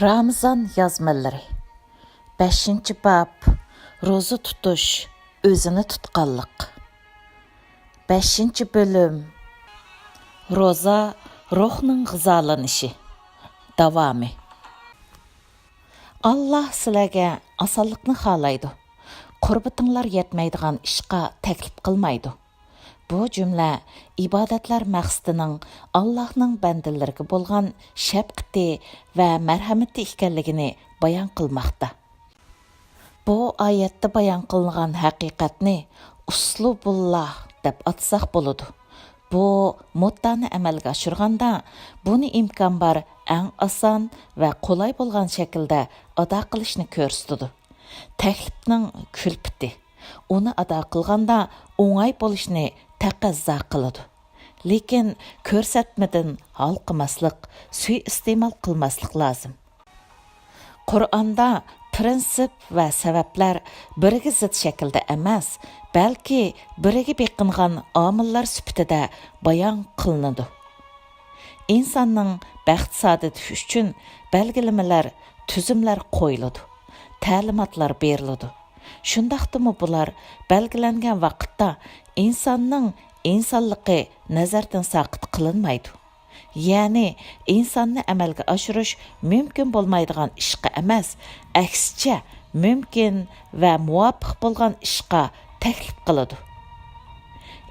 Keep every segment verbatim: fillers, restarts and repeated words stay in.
رامىزان يازمىلىرى. بەشىنچى باب، روزا تۇتۇش، ئۆزىنى تۇتقانلىق. بەشىنچى بۆلۈم، روزا، روھنىڭ غىزالىنىشى. داۋامى. ئاللاھ سىلەرگە ئاسانلىقنى خالايدۇ. قۇربىتىڭلار يەتمەيدىغان ئىشقا تەكلىپ قىلمايدۇ. بۇ جۈملە ئىبادەتلەر مەقسىتىنىڭ ئاللاھنىڭ بەندىلىرىگە بولغان شەپقىتى ۋە مەرھەمىتى ئىكەنلىكىنى بايان قىلماقتا. بۇ ئايەتتە بايان قىلىنغان ھەقىقەتنى ئۇسلۇبۇللاھ دەپ ئاتىساق بولىدۇ. بۇ مۇددانى ئەمەلگە ئاشۇرغاندا، بۇنى ئىمكان بار ئەڭ ئاسان ۋە قولاي بولغان شەكىلدە ئادا قىلىشنى كۆرسىتىدۇ. تەكلىپنىڭ كۈلپىتى، ئۇنى ئادا قىلغاندا ئوڭاي بولۇشنى تەقەززا قىلىدۇ. لېكىن كۆرسەتمىدىن ھالقىماسلىق، سۇيىئىستېمال قىلماسلىق لازىم. قۇرئاندا پىرىنسىپ ۋە سەۋەبلەر بىرىگە زىت شەكىلدە ئەمەس، بەلكى بىرىگە بېقىنغان ئامىللار سۈپىتىدە بايان قىلىنىدۇ. ئىنساننىڭ بەخت-سائادىتى ئۈچۈن بەلگىلىمىلەر، تۈزۈملەر قويۇلىدۇ، تەلىماتلار بېرىلىدۇ. شۇنداقتىمۇ بۇلار بەلگىلەنگەن ۋاقىتتا ئىنساننىڭ ئىنسانلىقى نەزەردىن ساقىت قىلىنمايدۇ. يەنى ئىنساننى ئەمەلگە ئاشۇرۇش مۇمكىن بولمايدىغان ئىشقا ئەمەس، ئەكسىچە، مۇمكىن ۋە مۇۋاپىق بولغان ئىشقا تەكلىپ قىلىدۇ.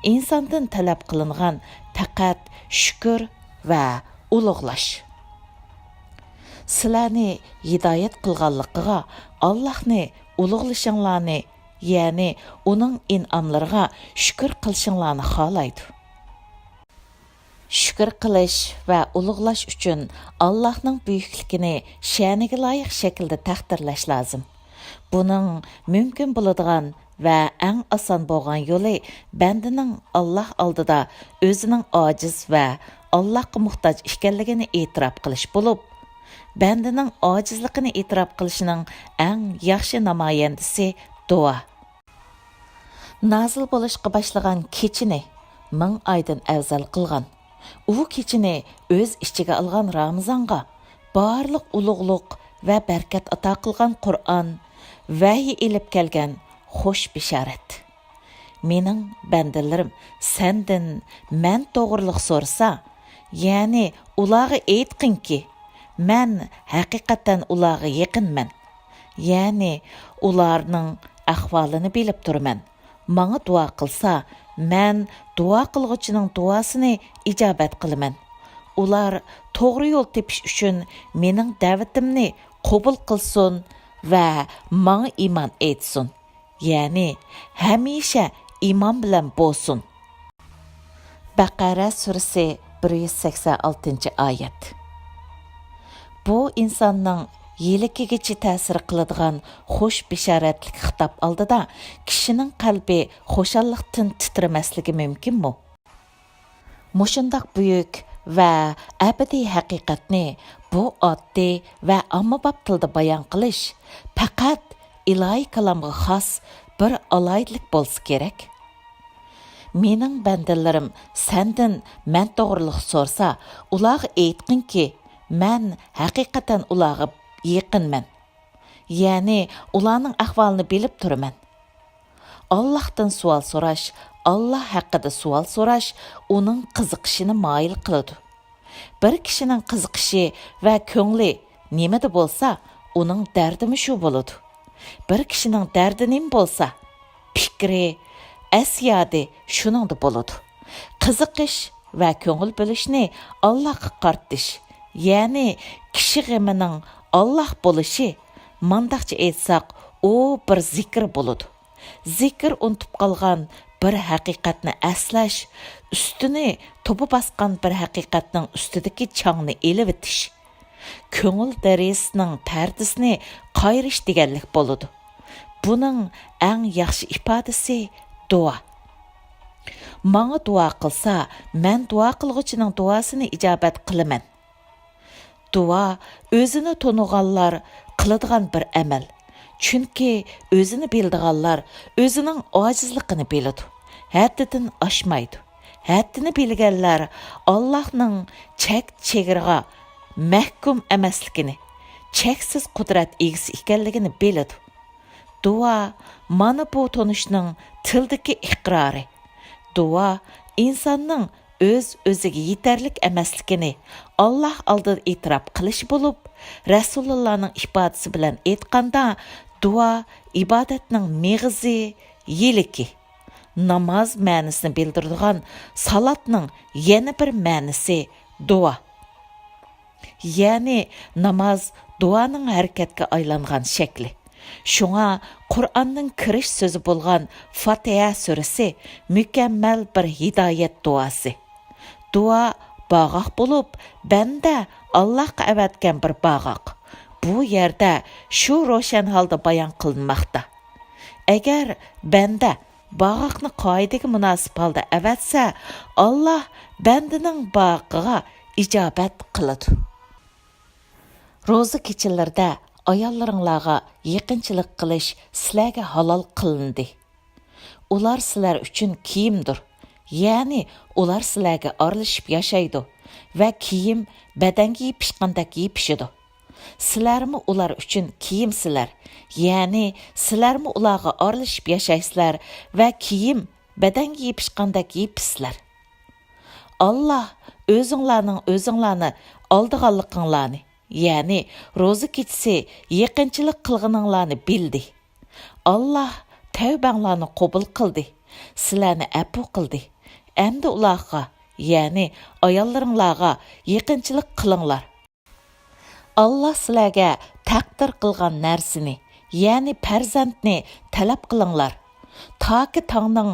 ئىنساندىن تەلەپ قىلىنغان پەقەت شۈكۈر ۋە ئۇلۇغلاش. سىلەرنى ھىدايەت قىلغانلىقىغا ئاللاھنى ئۇلۇغلىشىڭلارنى، يەنى ئۇنىڭ ئىنئاملىرىغا شۈكۈر قىلىشىڭلارنى خالايدۇ. شۈكۈر قىلىش ۋە ئۇلۇغلاش ئۈچۈن ئاللاھنىڭ بۈيۈكلۈكىنى، شەنىگە لايىق شەكىلدە تەقدىرلەش لازىم. بۇنىڭ مۇمكىن بولىدىغان ۋە ئەڭ ئاسان بولغان يولى بەندىنىڭ ئاللاھ ئالدىدا ئۆزىنىڭ ئاجىز ۋە ئاللاھقا موھتاج ئىكەنلىكىنى ئېتىراپ قىلىش بولۇپ، بەندىنىڭ ئاجىزلىقىنى ئېتىراپ قىلىشنىڭ ئەڭ ياخشى نامايەندىسى دۇئا. نازىل بولۇشقا باشلىغان كېچىنى مىڭ ئايدىن ئەۋزەل قىلغان، ئۇ كېچىنى ئۆز ئىچىگە ئالغان رامىزانغا بارلىق ئۇلۇغلۇق ۋە بەرىكەت ئاتا قىلغان قۇرئان، ۋەھىي ئېلىپ كەلگەن خوش بېشارەت. مېنىڭ بەندىلىرىم سەندىن مەن توغرۇلۇق سورىسا، يەنى ئۇلارغا ئېيتقىنكى، مەن ھەقىقەتەن ئۇلارغا يېقىنمەن. يەنى ئۇلارنىڭ ئەھۋالىنى بىلىپ تۇرىمەن. ماڭا دۇئا قىلسا، مەن دۇئا قىلغۇچىنىڭ دۇئاسىنى ئىجابەت قىلىمەن. ئۇلار توغرا يول تېپىش ئۈچۈن مېنىڭ دەۋىتىمنى قوبۇل قىلسۇن ۋە ماڭا ئىمان ئېيتسۇن. يەنى ھەمىشە ئىمان بىلەن بولسۇن. بەقەرە سۈرىسى، بىر يۈز سەكسەن ئالتىنچى ئايەت. بۇ ئىنساننىڭ يىلىكىگىچە تەسىر قىلىدىغان خوش بېشارەتلىك خىتاب ئالدىدا كىشىنىڭ قەلبى خۇشاللىقتىن تىترىمەسلىكى مۇمكىنمۇ؟ مۇشۇنداق بۈيۈك ۋە ئەبەدىي ھەقىقەتنى بۇ ئاددىي ۋە ئاممىباب تىلدا بايان قىلىش پەقەت ئىلاھىي كالامغا خاس بىر ئالاھىدىلىك بولسا كېرەك. مېنىڭ بەندىلىرىم سەندىن مەن توغرۇلۇق سورىسا، ئۇلارغا ئېيتقىنكى، مەن ھەقىقەتەن ئۇلارغا يېقىنمەن. يەنى ئۇلارنىڭ ئەھۋالىنى بىلىپ تۇرىمەن. ئاللاھتىن سوئال سوراش، ئاللاھ ھەققىدە سوئال سوراش ئۇنىڭ قىزىقىشىنى مايىل قىلىدۇ. بىر كىشىنىڭ قىزىقىشى ۋە كۆڭلى نېمىدە بولسا، ئۇنىڭ دەردىمۇ شۇ بولىدۇ. بىر كىشىنىڭ دەردى نېمە بولسا، پىكرى، ئەسيادى شۇنىڭدا بولىدۇ. قىزىقىش ۋە كۆڭۈل بۆلۈشنى ئاللاھقا قارىتىش، يەنى كىشى غېمىنىڭ ئاللاھ بولۇشى، مانداقچە ئېيتساق، ئۇ بىر زىكىر بولىدۇ. زىكىر ئۇنتۇپ قالغان بىر ھەقىقەتنى ئەسلەش، ئۈستىنى توپا باسقان بىر ھەقىقەتنىڭ ئۈستىدىكى چاڭنى ئېلىۋېتىش. كۆڭۈل دېرىزىسىنىڭ پەردىسىنى قايرىش دېگەنلىك بولىدۇ. بۇنىڭ ئەڭ ياخشى ئىپادىسى دۇئا. ماڭا دۇئا قىلسا، مەن دۇئا قىلغۇچىنىڭ دۇئاسىنى ئىجابەت قىلىمەن. دۇئا ئۆزىنى تونۇغانلار قىلىدىغان بىر ئەمەل. چۈنكى ئۆزىنى بىلىدىغانلار ئۆزىنىڭ ئاجىزلىقىنى بىلىدۇ، ھەددىدىن ئاشمايدۇ. ھەددىنى بىلگەنلەر ئاللاھنىڭ چەك-چېگرىغا مەھكۇم ئەمەسلىكىنى، چەكسىز قۇدرەت ئىگىسى ئىكەنلىكىنى بىلىدۇ. دۇئا، مانا بۇ تونۇشنىڭ تىلدىكى ئىقرارى. دۇئا ئىنساننىڭ ئۆز-ئۆزىگە يېتەرلىك ئەمەسلىكىنى ئاللاھ ئالدىدا ئېتىراپ قىلىشى بولۇپ، رەسۇلۇللانىڭ ئىپادىسى بىلەن ئېيتقاندا، دۇئا ئىبادەتنىڭ مېغىزى، يىلىكى. ناماز مەنىسىنى بىلدۈرىدىغان سالاتنىڭ يەنە بىر مەنىسى دۇئا. يەنى ناماز دۇئانىڭ ھەرىكەتكە ئايلانغان شەكلى. شۇڭا قۇرئاننىڭ كىرىش سۆزى بولغان فاتىھە سۈرىسى مۇكەممەل بىر ھىدايەت دۇئاسى. دۇئا باغاق بولۇپ، بەندە ئاللاھقا ئەۋەتكەن بىر باغاق. بۇ يەردە شۇ روشەن ھالدا بايان قىلىنماقتا. ئەگەر بەندە باغاقنى قائىدىگە مۇناسىپ ھالدا ئەۋەتسە، ئاللاھ بەندىنىڭ باغىقىغا ئىجابەت قىلىدۇ. روزا كېچىلىرىدە ئاياللىرىڭلارغا يېقىنچىلىق قىلىش سىلەرگە ھالال قىلىندى. ئۇلار سىلەر ئۈچۈن كىيىمدۇر، يەنى ئۇلار سىلەرگە ئارىلىشىپ ياشايدۇ ۋە كىيىم بەدەنگە يېپىشقاندەك يېپىشىدۇ. سىلەرمۇ ئۇلار ئۈچۈن كىيىمسىلەر، يەنى سىلەرمۇ ئۇلارغا ئارىلىشىپ ياشايسىلەر ۋە كىيىم بەدەنگە يېپىشقاندەك يېپىشسىلەر. ئاللاھ ئۆزۈڭلارنىڭ ئۆزۈڭلارنى ئالدىغانلىقىڭلارنى، يەنى روزا كېچىسى يېقىنچىلىق قىلغىنىڭلارنى بىلدى. ئاللاھ تەۋبەڭلارنى قوبۇل قىلدى، سىلەرنى ئەپۇ قىلدى. ئەمدى ئۇلارغا، يەنى ئاياللىرىڭلارغا يېقىنچىلىق قىلىڭلار. ئاللاھ سىلەرگە تەقدىر قىلغان نەرسىنى، يەنى پەرزەنتنى تەلەپ قىلىڭلار. تاكى تاڭنىڭ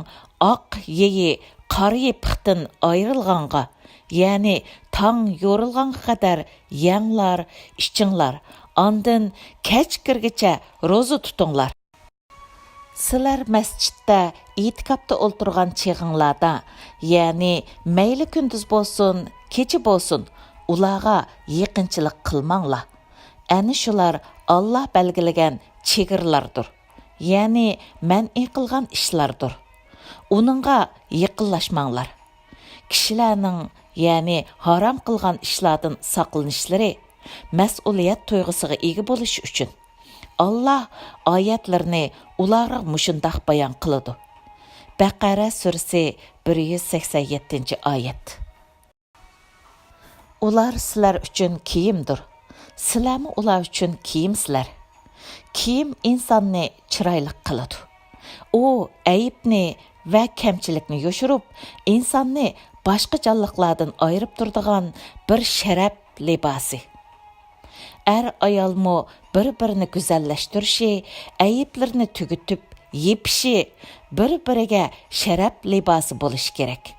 ئاق يېيى قارا يېپىقتىن ئايرىلغانغا، يەنى تاڭ يورۇلغانغا قەدەر يەڭلار، ئىچىڭلار، ئاندىن كەچ كىرگىچە روزا تۇتۇڭلار. سىلەر مەسچىتتە ئېتىكاپتا ئولتۇرغان چېغىڭلاردا، يەنى مەيلى كۈندۈز بولسۇن، كېچە بولسۇن، ئۇلارغا يېقىنچىلىق قىلماڭلار. ئەنە شۇلار ئاللاھ بەلگىلىگەن چېگرىلاردۇر، يەنى مەنئى قىلغان ئىشلاردۇر. ئۇنىڭغا يېقىنلاشماڭلار. كىشىلەرنىڭ، يەنى ھارام قىلغان ئىشلاردىن ساقلىنىشلىرى مەسئۇلىيەت تۇيغۇسىغا ئىگە بولۇش ئۈچۈن، ئاللاھ ئايەتلىرىنى ئۇلارغا مۇشۇنداق بايان قىلىدۇ. بەقەرە سۈرىسى، بىر يۈز سەكسەن يەتتىنچى ئايەت. ئۇلار سىلەر ئۈچۈن كىيىمدۇر. سىلەرمۇ ئۇلار ئۈچۈن كىيىمسىلەر. كىيىم ئىنساننى چىرايلىق قىلىدۇ. ئۇ ئەيىبنى ۋە كەمچىلىكنى يوشۇرۇپ، ئىنساننى باشقا جانلىقلاردىن ئايرىپ تۇرىدىغان بىر شەرەپ لىباسى. ئەر-ئايالمۇ بىر-بىرىنى گۈزەللەشتۈرۈشى، ئەيىبلىرىنى تۈگىتىپ يېپىشى، بىر-بىرىگە شەرەپ لىباسى بولۇشى كېرەك.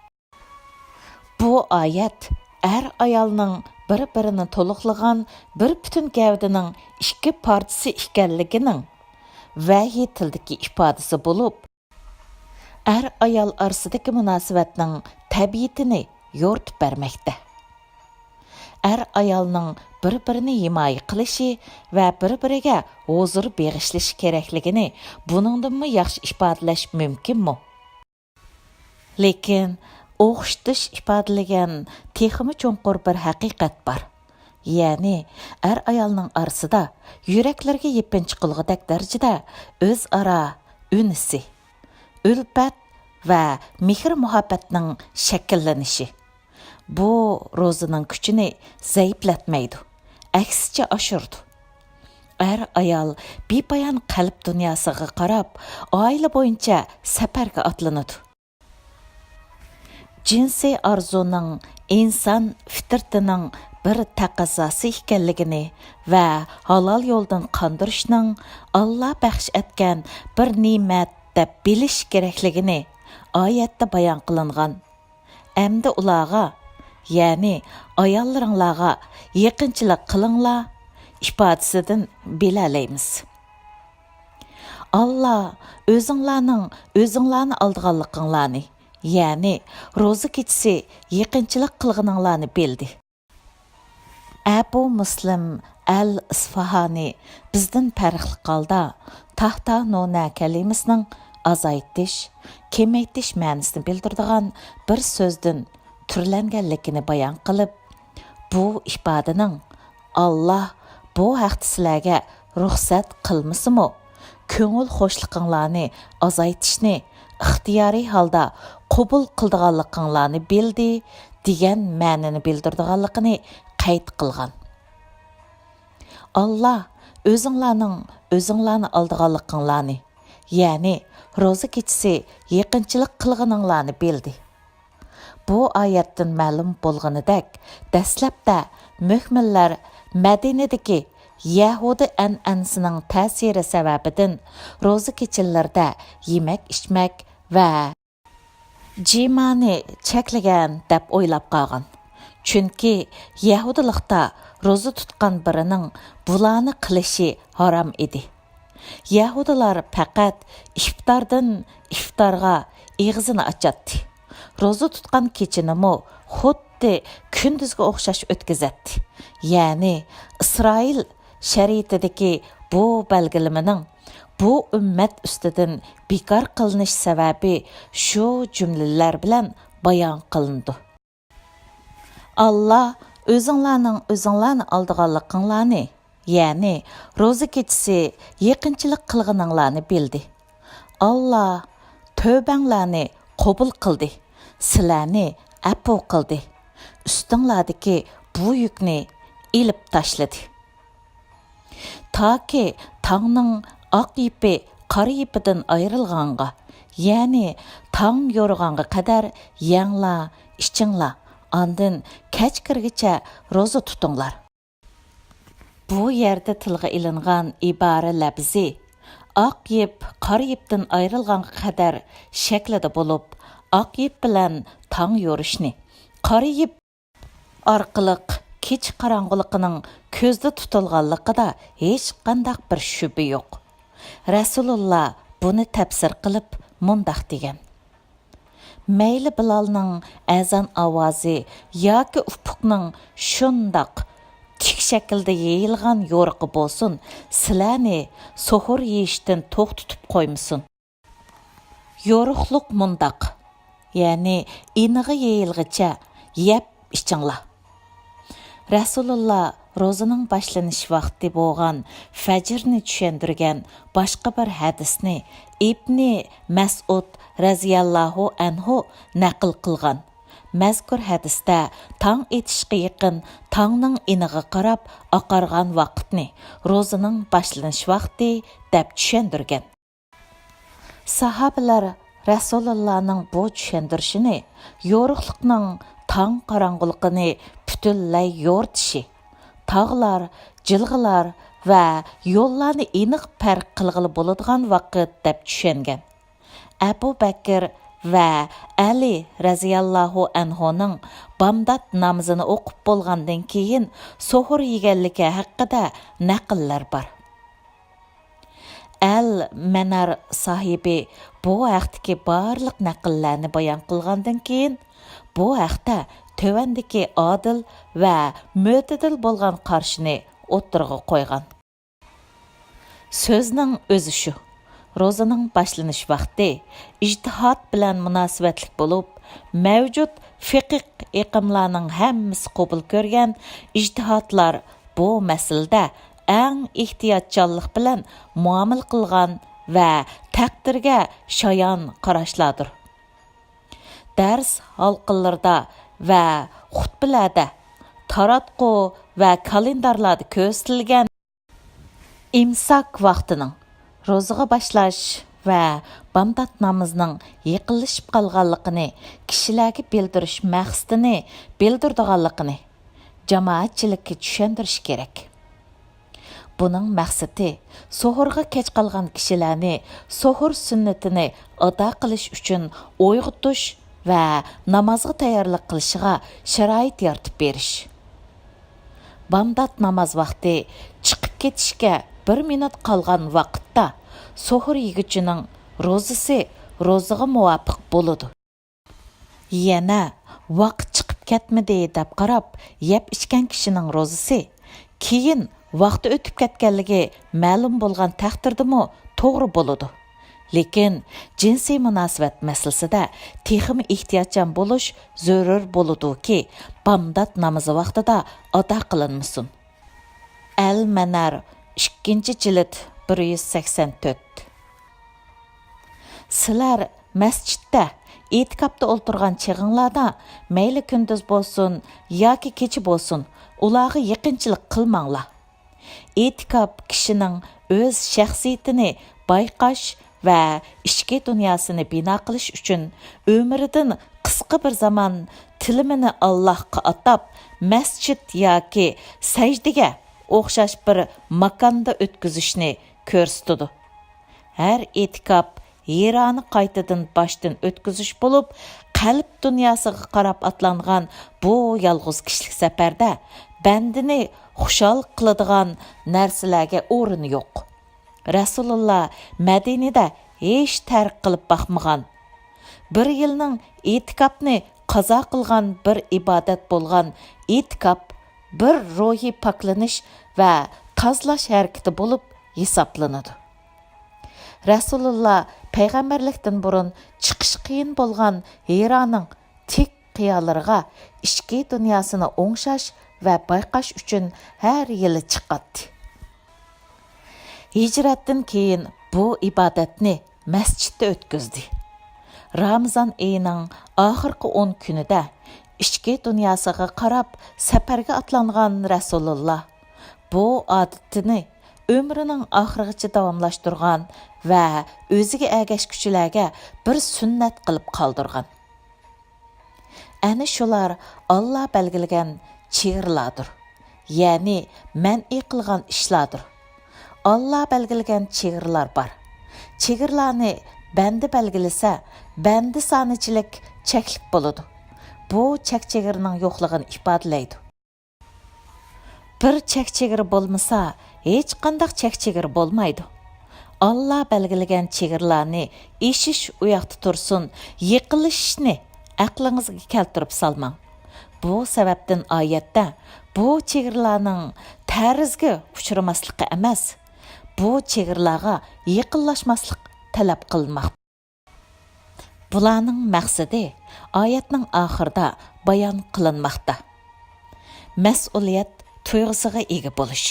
بۇ ئايەت ئەر-ئايالنىڭ بىر-بىرىنى تولۇقلىغان بىر پۈتۈن گەۋدىنىڭ ئىككى پارچىسى ئىكەنلىكىنىڭ ۋەھىي تىلدىكى ئىپادىسى بولۇپ، ئەر-ئايال ئارىسىدىكى مۇناسىۋەتنىڭ تەبىئىتىنى يورۇتۇپ بەرمەكتە. ئەر-ئايالنىڭ بىر-بىرىنى ھىمايە قىلىشى ۋە بىر-بىرىگە ھۇزۇر بېغىشلىشى كېرەكلىكىنى بۇنىڭدىنمۇ ياخشى ئىپادىلەش مۇمكىنمۇ؟ لېكىن ئوخشىتىش ئىپادىلىگەن تېخىمۇ چوڭقۇر بىر ھەقىقەت بار. يەنى ئەر-ئايالنىڭ ئارىسىدا يۈرەكلىرىگە يېپىنچىق بولغۇدەك دەرىجىدە ئۆزئارا ئۈنسى، ئۈلپەت ۋە مېھىر-مۇھەببەتنىڭ شەكىللىنىشى. بۇ روزىنىڭ كۈچىنى زەئىپلەتمەيدۇ، ئەكسىچە ئاشۇرىدۇ. ئەر-ئايال بىپايان قەلب دۇنياسىغا قاراپ، ئائىلە بويىچە سەپەرگە ئاتلىنىدۇ. جىنسىي ئارزۇنىڭ ئىنسان فىترىتىنىڭ بىر تەقەززاسى ئىكەنلىكىنى ۋە ھالال يولدىن قاندۇرۇشنىڭ ئاللا بەخش ئەتكەن بىر نېمەت دەپ بىلىش كېرەكلىكىنى ئايەتتە بايان قىلىنغان. ئەمدى ئۇلارغا، يەنى ئاياللىرىڭلارغا يېقىنچىلىق قىلىڭلار ئىپادىسىدىن بىلەلەيمىز. ئاللا ئۆزۈڭلارنىڭ ئۆزۈڭلارنى ئالدىغانلىقىڭلارنى، يەنى روزا كېچىسى يېقىنچىلىق قىلغىنىڭلارنى بىلدى. ئەبۇ مۇسلىم ئەل ئىسفاھانى بىزدىن پەرقلىق ھالدا تاھتا نۇنە كەلىمىسىنىڭ ئازايتىش، كېمەيتىش مەنىسىنى بىلدۈرىدىغان بىر سۆزدىن تۈرلەنگەنلىكىنى بايان قىلىپ، بۇ ئىپادىنىڭ ئاللا بۇ ھەقتە سىلەرگە رۇخسەت قىلمىسىمۇ، كۆڭۈل خۇشلۇقۇڭلارنى ئازايتىشنى ئىختىيارىي ھالدا قوبۇل قىلىدىغانلىقىڭلارنى بىلدى، دېگەن مەنىنى بىلدۈرىدىغانلىقىنى قەيت قىلغان. ئاللا ئۆزۈڭلارنىڭ ئۆزۈڭلارنى ئالدىغانلىقىڭلارنى، يەنى روزا كېچىسى يېقىنچىلىق قىلغىنىڭلارنى بىلدى. بۇ ئايەتتىن مەلۇم بولغىنىدەك، دەسلەپتە مۆمىنلەر مەدىنىدىكى يەھۇدىي ئەنئەنىسىنىڭ تەسىرى سەۋەبىدىن روزا كېچىلىرىدە يېمەك-ئىچمەك ۋە جىمانى چەكلىگەن دەپ ئويلاپ قالغان. چۈنكى يەھۇدىيلىقتا روزا تۇتقان بىرىنىڭ بۇلارنى قىلىشى ھارام ئىدى. يەھۇدىيلار پەقەت ئىپتاردىن ئىپتارغا ئېغىزىنى ئاچاتتى. روزا تۇتقان كېچىنىمۇ خۇددى كۈندۈزگە ئوخشاش ئۆتكۈزەتتى. يەنى ئىسرائىل شەرىئىتىدىكى بۇ بەلگىلىمىنىڭ بۇ ئۈممەت ئۈستىدىن بىكار قىلىنىش سەۋەبى شۇ جۈملىلەر بىلەن بايان قىلىنىدۇ. ئاللا ئۆزۈڭلارنىڭ ئۆزۈڭلارنى ئالدىغانلىقىڭلارنى، يەنى روزا كېچىسى يېقىنچىلىق قىلغىنىڭلارنى بىلدى. ئاللا تۆبەڭلارنى قوبۇل قىلدى، سىلەرنى ئەپۇ قىلدى، ئۈستۈڭلاردىكى بۇ يۈكنى ئېلىپ تاشلىدى. تاكى تاڭنىڭ ئاق يىپى قارا يىپىدىن ئايرىلغانغا، يەنى تاڭ يورۇغانغا قەدەر يەڭلار، ئىچىڭلار، ئاندىن كەچ كىرگىچە روزا تۇتۇڭلار. بۇ يەردە تىلغا ئېلىنغان ئىبارە لەپزى ئاق يىپ قارا يىپتىن ئايرىلغانغا قەدەر شەكلىدە بولۇپ، ئاق يىپ بىلەن تاڭ يورۇشنى، قارا يىپ ئارقىلىق كېچە قاراڭغۇلۇقىنىڭ كۆزدە تۇتۇلغانلىقىدا ھېچقانداق بىر شۈبھە يوق. رەسۇلۇللا بۇنى تەپسىر قىلىپ مۇنداق دېگەن: مەيلى بىلالنىڭ ئەزان ئاۋازى ياكى ئۇپۇقنىڭ شۇنداق تىك شەكىلدە يېيىلغان يورۇقى بولسۇن، سىلەرنى سوھۇر يېيىشتىن توختىتىپ قويمىسۇن. يورۇقلۇق مۇنداق، يەنى ئېنىغا يېيىلغىچە يەپ ئىچىڭلار. رەسۇلۇللا روزىنىڭ باشلىنىش ۋاقتى بولغان فەجرنى چۈشەندۈرگەن باشقا بىر ھەدىسنى ئىبنى مەسئۇد رەزىياللاھۇ ئەنھۇ نەقىل قىلغان. مەزكۇر ھەدىستە تاڭ ئېتىشقا يېقىن تاڭنىڭ ئېنىغا قاراپ ئاقارغان ۋاقىتنى روزىنىڭ باشلىنىش ۋاقتى دەپ چۈشەندۈرگەن. ساھابىلەر رەسۇلۇللانىڭ بۇ چۈشەندۈرۈشىنى يورۇقلۇقنىڭ تاڭ قاراڭغۇلۇقىنى پۈتۈنلەي يورۇتۇشى، تاغلار، جىلغىلار ۋە يوللارنى ئېنىق پەرق قىلغىلى بولىدىغان ۋاقىت دەپ چۈشەنگەن. ئەبۇ بەكىر ۋە ئەلى رەزىياللاھۇ ئەنھۇنىڭ بامدات نامىزىنى ئوقۇپ بولغاندىن كېيىن سوھۇر يېگەنلىكى ھەققىدە نەقىللەر بار. ئەل مەنار ساھىبى بۇ ھەقتىكى بارلىق نەقىللەرنى بايان قىلغاندىن كېيىن، بۇ ھەقتە تۆۋەندىكى ئادىل ۋە مۆتىدىل بولغان قارىشىنى ئوتتۇرىغا قويغان. سۆزنىڭ ئۆزى شۇ، روزىنىڭ باشلىنىش ۋاقتى ئىجتىھات بىلەن مۇناسىۋەتلىك بولۇپ، مەۋجۇت فىقىھ ئېقىملارنىڭ ھەممىسى قوبۇل كۆرگەن ئىجتىھاتلار بۇ مەسىلىدە ئەڭ ئېھتىياتچانلىق بىلەن مۇئامىلە قىلغان ۋە تەقدىرگە شايان قاراشلاردۇر. دەرس ھالقىلىرىدا ۋە خۇتبىلەردە، تاراتقۇ ۋە كالېندارلاردا كۆرسىتىلگەن ئىمساك ۋاقتىنىڭ، روزىغا باشلاش ۋە بامدات نامىزىنىڭ يېقىنلىشىپ قالغانلىقىنى كىشىلەرگە بىلدۈرۈش مەقسىتىنى بىلدۈرىدىغانلىقىنى جامائەتچىلىككە چۈشەندۈرۈش كېرەك. بۇنىڭ مەقسىتى سوھۇرغا كەچ قالغان كىشىلەرنى سوھۇر سۈننىتىنى ئادا قىلىش ئۈچۈن ئويغىتىش ۋە نامازغا تەييارلىق قىلىشىغا شارائىت يارىتىپ بېرىش. بامدات ناماز ۋاقتى چىقىپ كېتىشكە بىر مىنۇت قالغان ۋاقىتتا سوھۇر يېگۈچىنىڭ روزىسى روزىغا مۇۋاپىق بولىدۇ. يەنە ۋاقىت چىقىپ كەتمىدى دەپ قاراپ يەپ ئىچكەن كىشىنىڭ روزىسى كېيىن ۋاقتى ئۆتۈپ كەتكەنلىكى مەلۇم بولغان تەقدىردىمۇ توغرا بولىدۇ. لېكىن جىنسىي مۇناسىۋەت مەسىلىسىدە تېخىمۇ ئېھتىياتچان بولۇش زۆرۈر بولىدۇكى، بامدات نامىزى ۋاقتىدا ئادا قىلىنمىسۇن. ئەل مەنار، ئىككىنچى جىلىد، بىر يۈز سەكسەن تۆت. سىلەر مەسچىتتە، ئېتىكاپتا ئولتۇرغان چېغىڭلاردا، مەيلى كۈندۈز بولسۇن ياكى كېچە بولسۇن، ئۇلارغا يېقىنچىلىق قىلماڭلار. ئېتىكاپ كىشىنىڭ ئۆز شەخسىيىتىنى بايقاش ۋە ئىچكى دۇنياسىنى بىنا قىلىش ئۈچۈن ئۆمرىدىن قىسقا بىر زامان تىلىمىنى ئاللاھقا ئاتاپ، مەسچىت ياكى سەجدىگە ئوخشاش بىر ماكاندا ئۆتكۈزۈشنى كۆرسىتىدۇ. ھەر ئېتىكاپ ھىرانى قايتىدىن باشتىن ئۆتكۈزۈش بولۇپ، قەلب دۇنياسىغا قاراپ ئاتلانغان بۇ يالغۇز كىشىلىك سەپەردە بەندىنى خۇشال قىلىدىغان نەرسىلەرگە ئورۇن يوق. رەسۇلۇللا مەدىنىدە ھېچ تەرك قىلىپ باقمىغان. بىر يىلنىڭ ئېتىكاپنى قازا قىلغان بىر ئىبادەت بولغان ئېتىكاپ بىر روھىي پاكلىنىش ۋە تازىلاش ھەرىكىتى بولۇپ ھېسابلىنىدۇ. رەسۇلۇللا پەيغەمبەرلىكتىن بۇرۇن چىقىش قىيىن بولغان ھىرانىڭ تىك قىيالىرىغا ئىچكى دۇنياسىنى ئوڭشاش ۋە بايقاش ئۈچۈن ھەر يىلى چىقاتتى. ھىجرەتتىن كېيىن بۇ ئىبادەتنى مەسچىتتە ئۆتكۈزدى. رامىزان ئېيىنىڭ ئاخىرقى ئون كۈنىدە ئىچكى دۇنياسىغا قاراپ سەپەرگە ئاتلانغان رەسۇلۇللا بۇ ئادىتىنى ئۆمرىنىڭ ئاخىرىغىچە داۋاملاشتۇرغان ۋە ئۆزىگە ئەگەشكۈچىلەرگە بىر سۈننەت قىلىپ قالدۇرغان. ئەنە شۇلار ئاللا بەلگىلىگەن چېگرىلاردۇر، يەنى مەنئى قىلغان ئىشلاردۇر. ئاللا بەلگىلىگەن چېگرىلار بار. چېگرىلارنى بەندە بەلگىلىسە، بەندە سانىچىلىك چەكلىك بولىدۇ. بۇ چەك-چېگرىنىڭ يوقلۇقىنى ئىپادىلەيدۇ. بىر چەك-چېگرا بولمىسا، ھېچقانداق چەك-چېگرا بولمايدۇ. ئاللا بەلگىلىگەن چېگرىلارنى ئېشىش ئۇياقتا تۇرسۇن، يېقىنلىشىشنى ئەقلىڭىزگە كەلتۈرۈپ سالماڭ. بۇ سەۋەبتىن ئايەتتە بۇ چېگرىلارنىڭ تەرىزگە ئۇچرىماسلىقى ئەمەس، بۇ چېگرىلارغا يېقىنلاشماسلىق تەلەپ قىلىنماقتا. بۇلارنىڭ مەقسىتى ئايەتنىڭ ئاخىرىدا بايان قىلىنماقتا. مەسئۇلىيەت تۇيغۇسىغا ئىگە بولۇش.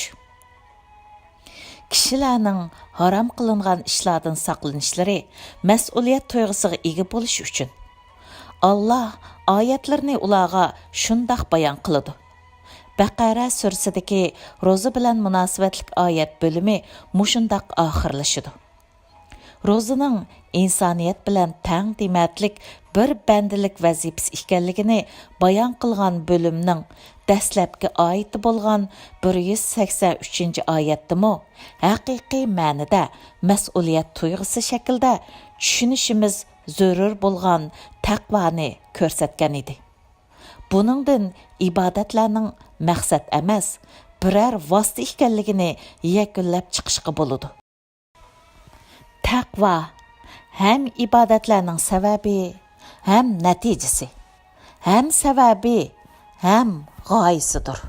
كىشىلەرنىڭ ھارام قىلىنغان ئىشلاردىن ساقلىنىشلىرى مەسئۇلىيەت تۇيغۇسىغا ئىگە بولۇش ئۈچۈن. ئاللا ئايەتلىرىنى ئۇلارغا شۇنداق بايان قىلىدۇ. بەقەرە سۈرىسىدىكى روزا بىلەن مۇناسىۋەتلىك ئايەت بۆلۈمى مۇشۇنداق ئاخىرلىشىدۇ. روزىنىڭ ئىنسانىيەت بىلەن تەڭ دېمەتلىك بىر بەندىلىك ۋەزىپىسى ئىكەنلىكىنى بايان قىلغان بۆلۈمنىڭ دەسلەپكى ئايىتى بولغان بىر يۈز سەكسەن ئۈچىنچى ئايەتتىمۇ ھەقىقىي مەنىدە مەسئۇلىيەت تۇيغۇسى شەكلىدە چۈشىنىشىمىز زۆرۈر بولغان تەقۋانى كۆرسەتكەن ئىدى. بۇنىڭدىن ئىبادەتلەرنىڭ مەقسەت ئەمەس، بىرەر ۋاسىتە ئىكەنلىكىنى يەكۈنلەپ چىقىشقا بولىدۇ. تەقۋا ھەم ئىبادەتلەرنىڭ سەۋەبى، ھەم نەتىجىسى، ھەم سەۋەبى، ھەم غايىسىدۇر.